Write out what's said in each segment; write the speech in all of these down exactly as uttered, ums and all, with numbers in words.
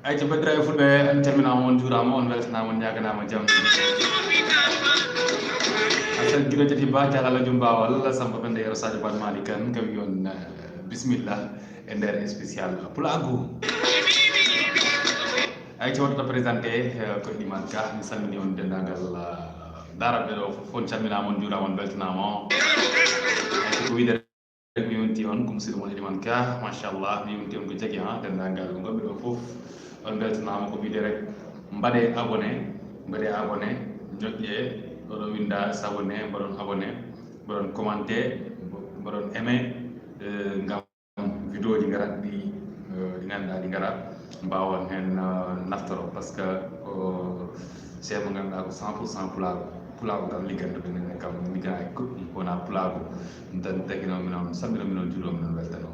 Ayca, banndiraaɓe fulɓe, on calminaama, on njuuraama, on weltanaama, on ñaaganaama jam. Asan Giro Jati Ba, Jalaalo Jum Baawal, Samba Penda Yero Sadio Ban Malick Kane, kam wiyon, eh, bisimilla e nder spécial Pulaagu. Ayca, waɗata présenté, eh, ko Elimane Ka, mi salmini on denndaangal, eh, daaraaɓe ɗo fof, on calminaama, on njuuraama, on weltanaama. Ayca, ko wiide mi yonti on ko musidɗo mon Elimane Ka, machallah, mi yonti on ko jagi, ha, denndaangal gonɓe ɗo fof, on mbeltanaama. Ko wiide rek, mbaɗee abonné, mbaɗee abonné, ñoƴƴee ɗo ɗo winnda s'abonner, mbaɗon abonné, mbaɗon commenté, mbaɗon aimé, eh, ngam vidéo ji ngara ɗi, eh, ɗi ngannduɗaa ɗi ngara, mbaawon heen, eh, naftoro, parce que ko sey mo ngannduɗaa ko cent pour cent pulaagu. Pulaagu kam ligganto ɗum enen kam, liggana e goɗɗum ko wonaa pulaagu. Ɗum tan tagi noon, minon salmino, minon juuro, minon weltano.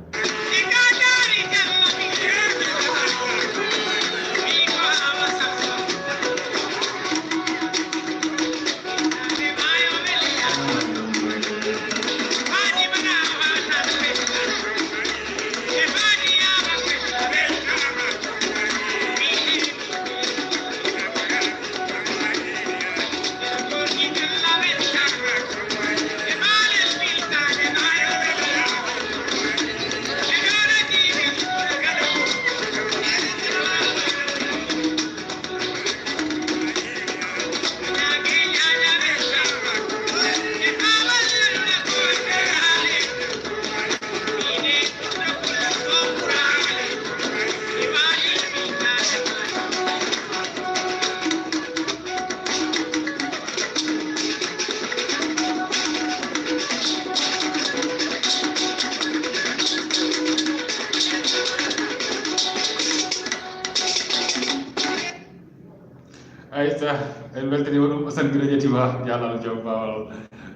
Ayca, en mbeltaniima ɗum, o salmina, ƴettiima, Jalaalo Jom Baawal,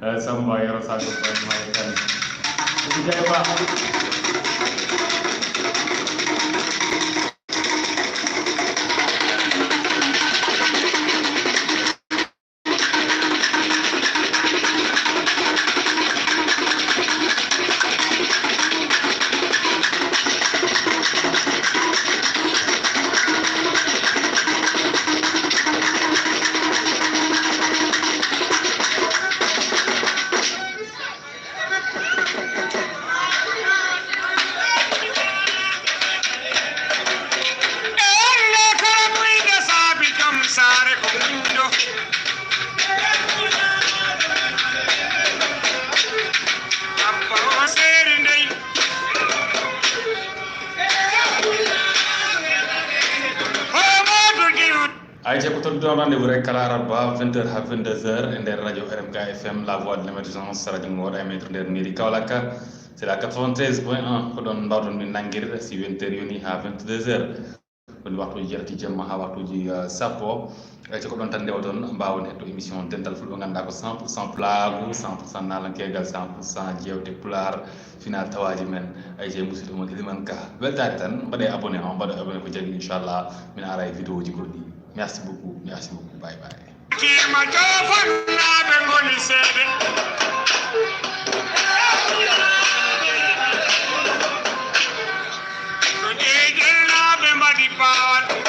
eh, Samba Yero Sadio Ibrahima Kane. Jeyba. Ayca, ko toon ɗon rendez-vous rek kala alarba, vingt heures haa vingt-deux heures e nder radio R M K F M, la voix de l'émergence, radio mo waɗa e metro nder mairie Kaolack. C'est la quatre-vingt-treize point un, ko ɗon mbawɗon min nanngirde si vingt heures yoni haa vingt-deux heures. Woni waxtuuji jeetati jemma haa waxtuuji, eh, sappo. Ayca, ko ɗon tan ndewoton, mbaawon heɗto émission Dental Fulɓe, ngannduɗaa ko cent pour cent pulaagu, cent pour cent naalankeegal, cent pour cent jeewte pulaar, final tawaaji men. Ayca, musidɗo mon Elimane Ka. Weltaade tan, mbaɗee abonné, on mbaɗa abonné ko jagi, inchallah, min ara e vidéo ji goɗɗi. Merci beaucoup, merci beaucoup, bye bye. Kiima joofannaaɓe ngoni seede. So jeejelnaaɓe mbaɗi baawal.